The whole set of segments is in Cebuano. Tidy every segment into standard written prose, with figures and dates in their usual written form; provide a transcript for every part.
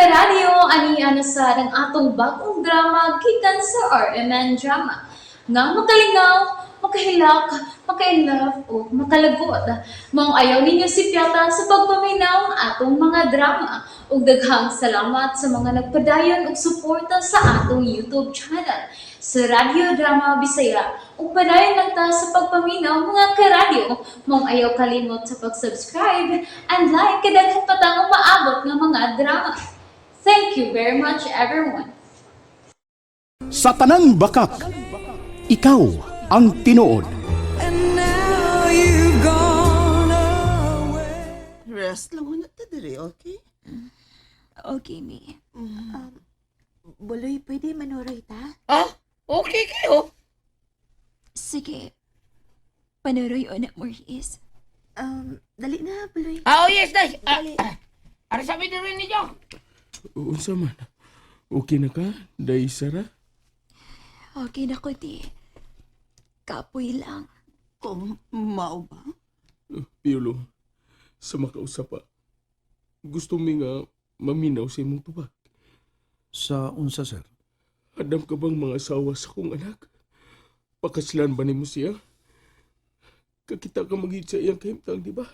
Karadyo, ani na sa ang atong bagong drama gikan sa RMN Drama. Nga makalingaw, makahilak, maka-inlove o makalagot. Maong ayaw ninyo sipyata sa pagpaminaw ang atong mga drama. Ug daghang salamat sa mga nagpadayon og suporta sa atong YouTube channel sa Radyo Drama Bisaya. Ug padayon lang ta sa pagpaminaw, mga karadyo. Maong ayaw kalimot sa pag-subscribe and like kay daghan pa tang umaabot nga mga drama. Thank you very much, everyone. Sa tanang bakak, ikaw ang tinuod. And now you've gone away. Rest lang na ta diri, okay? Okay, mi. Buloy, pwede manuroy ta? Ah, okay kayo. Sige. Panuroy o na, Maurice. Dali na, Buloy. Ah, oh yes, nice. Ah, ah. Ano sabi din rin ninyo? Unsa man? Okay na ka, Day Sara? Okay na ko, di. Kapoy lang. Oh, mao ba? Piolo, sa makausap pa. Gusto mi nga maminaw sa imong tubag. Sa unsa, sir? Adam ka bang mga asawa sa kong anak? Pakaslan ba nimo siya? Kakita ka magid sa iyang kahimtang, di ba?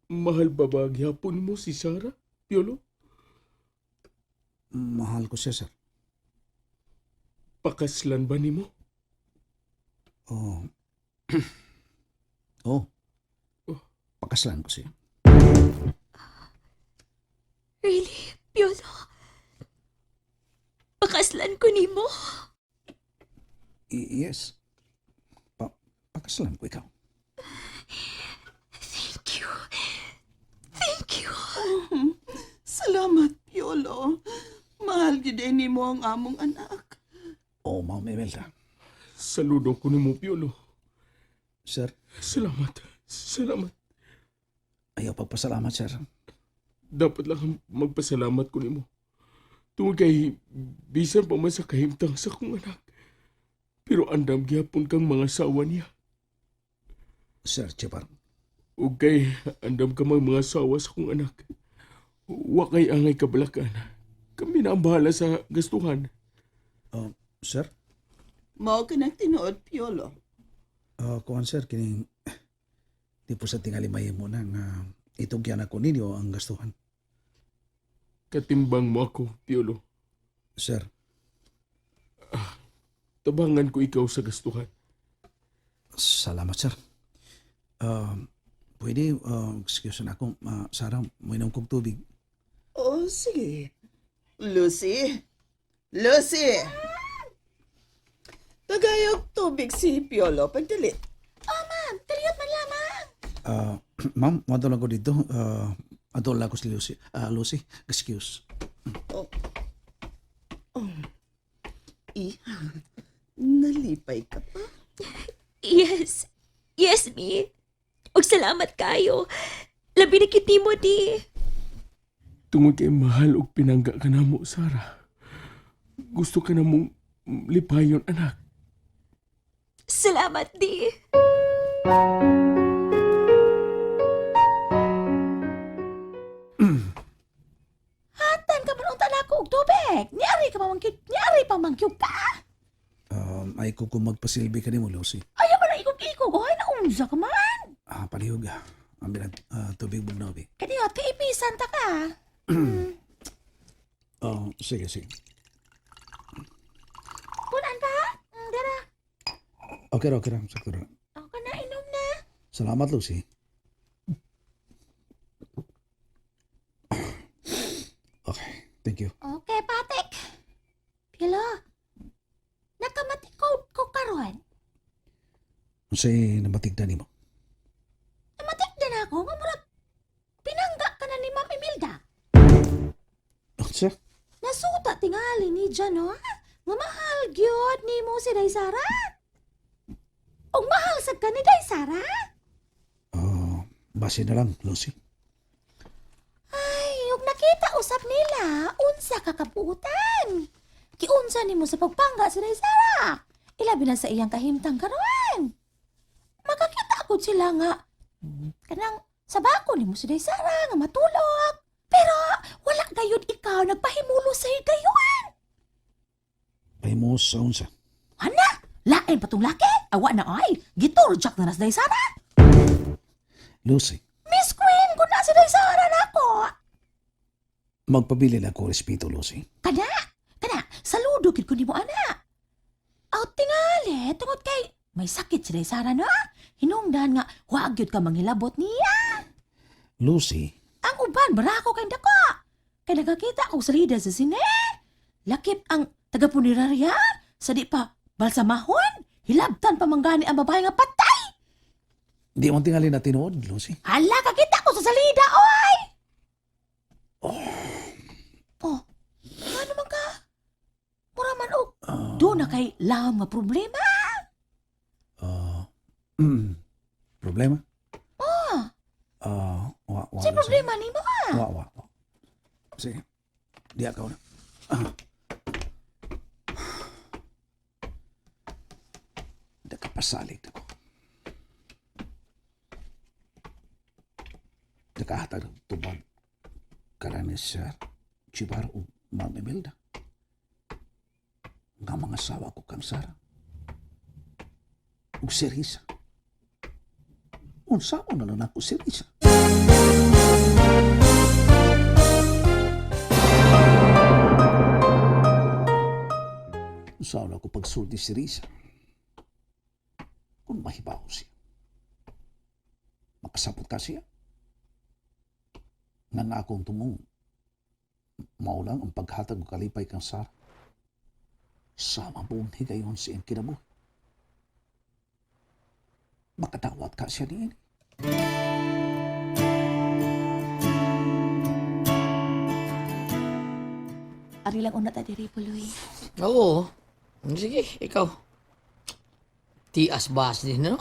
Mahal ba ba gihapon mo si Sara, Piolo? Mahal ko siya, sir. Pakaslan ba nimo? Oh. Oh. Oh. Pakaslan ko siya. Really, Piolo? Pakaslan ko nimo? Yes. Pakaslan ko ikaw. Thank you. Thank you. Salamat, Piolo. Mahal gid nimo ang among anak. Oh, Ma'am Imelda. Saludo ko nimo, Piolo. Sir, Salamat. Salamat. ayaw pagpasalamat, sir. Dapat lang magpasalamat ko nimo. Tungod kay bisan pa man sa kahimtang sa kong anak. Pero andam gihapon kang mga sawa niya. Sir Chipar. Ug kay andam ka mang mga sawa sa kong anak. Wa kay angay kabalakan. Kami na ang bahala sa gastuhan. Oh, sir? Mao ka nang tinuod, Piolo. Kuan, sir, kining di po sa tingali mahimo na nga itugyan ako ninyo ang gastuhan. Katimbang mo ako, Piolo. Sir, Tabangan ko ikaw sa gastuhan. Salamat, sir. Pwede, excuse na ako, Sarah, mainom kong tubig. Oh, sige. Lucy! Lucy! Tagayog tubig si Piolo. Pagdali. Oh, ma'am, taliyot man lamang. Ma'am, wala lang ko dito. Ato lang ko si Lucy. Lucy, excuse. Oh. Iha, nalipay ka pa. Yes. Yes, mi. Og salamat kayo. Labi na kit nimo, di. Tungod kay mahal og pinangga ka namo, Sara. Gusto ka na mong lipayon, anak. Salamat, di. Hatan ka man unta na ako og tubig. Niari ka mamangkyug, niari pa mangkyug ka. Ay ko kung magpasilbi ka nimo, Lucy. Ayaw man ang ikog-ikog, oy naunsa ka man. Ah, palihog. Ang bilang tubig bugnaw, bi. Kani kaibisan ta ka. Oh, sige, sige. Punan pa? Dara. Okay ra, okay ra. Sakto ra. Ako na inom na. Salamat, Lucy. Okay, thank you. Okay, Patek. Pilo, nakamatikod ko karon. Unsay namatigda nimo? Namatikda na ako nga murag pinangga ka na ni Ma'am Imelda. Unsa? Nasuta tingali ni Jan, no? Nga mahal gyud nimo si Day Sara. Og mahal sad ka ni Day Sara. Oh, base na lang, Lucy. Ay, ug nakita usap nila, unsa ka kabuutan. Giunsa nimo sa pagpangga si Day Sara. Ilabi na sa iyang kahimtang karon. Makakita gud sila nga kanang sa bako nimo si Day Sara nga matulog. Pero wala gayud ikaw. ikaw nagpahimulo sa higayon. Pahimos sa unsa. Ana, lain pa tong laki. Awa na ay, giturjak na nas day Sara. Lucy, Miss Queen, kung na si day Sara nako. magpabili na ko respeto, Lucy. Kana, kana, saludo gid ko nimo ana. Aw tingali, tungod kay may sakit si day Sara no. Hinungdan nga wa gyud ka manghilabot niya. Lucy, Ang uban barako kay dako. Kay nakakita kog salida sa sine. Lakip ang taga-punerarya sa di pa balsamahon. Hilabtan pa manggani ang babae nga patay. di mo tingali na tinuod, Lucy. Hala, kakita ko sa salida, oy! Oh, ano man ka? Mura man og doon na kay lahom nga problema. Ah, problema? Ah, Ah, wa, wa. si Lucy. problema nimo ah. Wa, wa, wa. Sige. Di ako na. Ah. Nakapasalig ako. Nakahatag ng tubag karani sa Chibar o Ma'am Imelda. Nga mga asawa ko kang Sara. Ug si Risa. Unsa na lang ako si Risa. Unsaon ako pagsulti si Risa. Kung mahibaw siya. Makasapot ka siya. Nga nga akong tumong. Mao lang ang paghatag og kalipay kang Sara. Sama buong higayon sa iyang kinabuhi. Makadawat ka siya niini. Ari lang una ta diri, Buloy. Oo. Sige, ikaw. Tias bas din, no?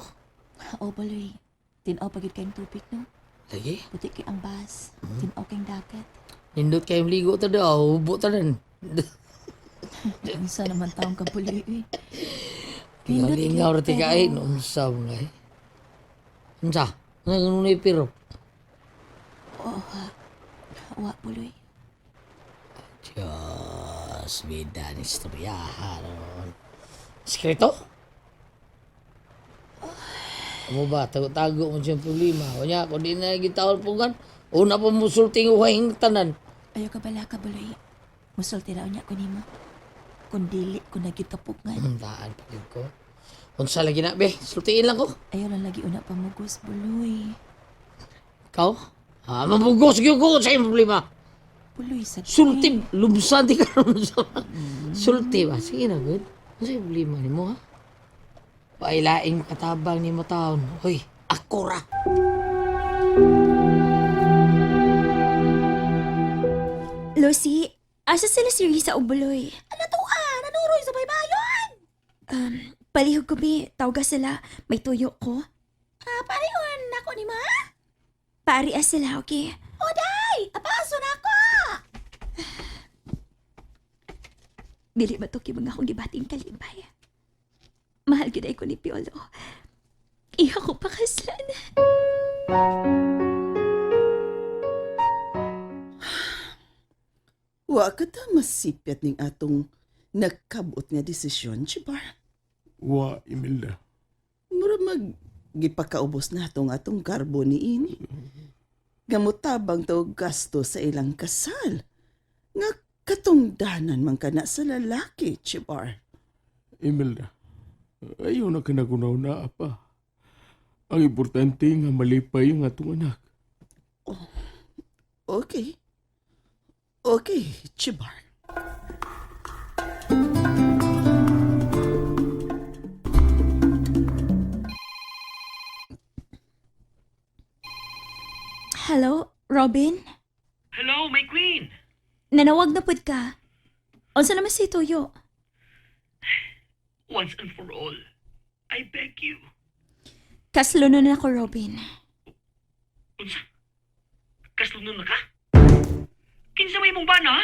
Oo, Buloy. Tinaw pagid kayong tubig, no? Lagi. Puti kay ang bas. Tinaw kayong dagat. Nindot kayong ligo ta daw. Hubo ta rin. Unsa naman taong ka, Buloy, eh. Lingaw-lingaw ra ti kain. Unsa mo eh. Unsa? Ano ganun pero? Oo, ha. Wa, Buloy. Diyos, bida ni istoryahan. Sekreto? Amo ba, tago-tago mo siyang problema. Kunya, kung di na gitawal po gan, una pa mo sulting uwahing tanan. Ayaw ka bala ka, Buloy. Musulti raw niya ko nimo. Kung dili ko nagitapugngan. Taan pa gyud ko. Unsa lagi na, be? Sultiin lang ko. Ayaw lang lagi una pamugos, Buloy. Ikaw? Ha, mabugos gyud ko sa iyong problema. Buloy sa Sulti, lumsan di ka ron sa... Sulti ba? Sige na, good. Ano sa problema ni mo, ha? Pailaing katabang ni mo taon. Hoy, ako ra. Lucy, asa sila si Risa o Buloy? Ano to ah? Nanuroy sa baybayon. Palihog ko, bi. Tawga sila. May tuyo ko. Ah, pareon nako ni ma. Paaria sila, okay? Oday, apaso na ako. Dili ba to kay mga akong gibating kalibay? Mahal gyud ay ko ni Piolo. Iha ko pakaslan. Wa ka ta masipyat ning atong nagkabot nga desisyon, Chibar. Wa, Imelda. Mura mag gipakaubos na atong atong garbo ni ini. Gamutabang to gasto sa ilang kasal. Nga katungdanan man kana sa lalaki, Chibar. Imelda, ayaw na kinagunaw na apa. Ang importante nga malipay ang atong anak. Okay. Okay, Chibar. Hello, Robin? Hello, my queen. Nanawag na pud ka. Unsa naman si Tuyo? Once and for all, I beg you. Kaslunon na ako, Robin. Unsa? Kaslunon na ka? Kinsa may mong bana, ha?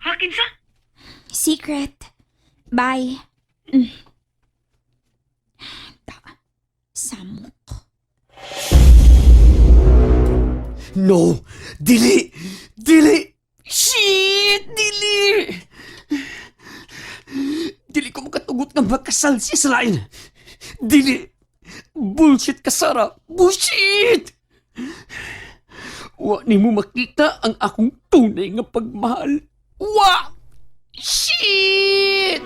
Ha, kinsa? Secret. Bye. Ta. Samok. No! Dili! Dili! Shit! Nga makasal siya sa lain. Dili. Bullshit ka, Sarah. Bullshit! Wa ni mo makita ang akong tunay nga pagmahal. Wa! Shit!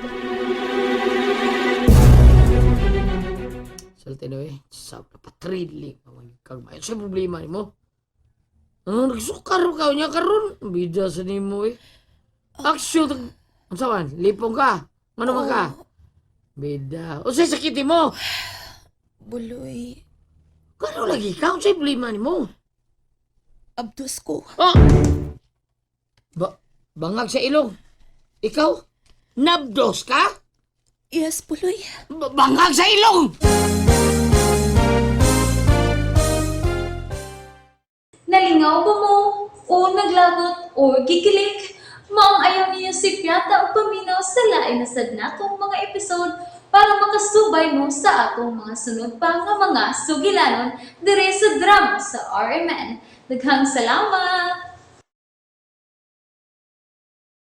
Sulti na eh. Sa patrili. Kag mayo sa problema nimo. Ano, nagsukar ka niya karon. Bida sa nimo eh. Aksyon. Unsa man? Lipong ka. Ano man ka? Bida. Unsay sakit nimo? Buloy, Kano lagi ka? Unsay problema nimo? abdos ko. Oh! Bangag sa ilong. Ikaw? Nabdos ka? Yes, Buloy. Bangag sa ilong! Nalingaw ba mo? O naglagot o gikilig? Maong ayaw niyo si Piata o paminaw sa lain na sad natong mga episode para makasubay mo sa atong mga sunod pa nga mga sugilanon dire sa drama sa RMN. Daghang salamat!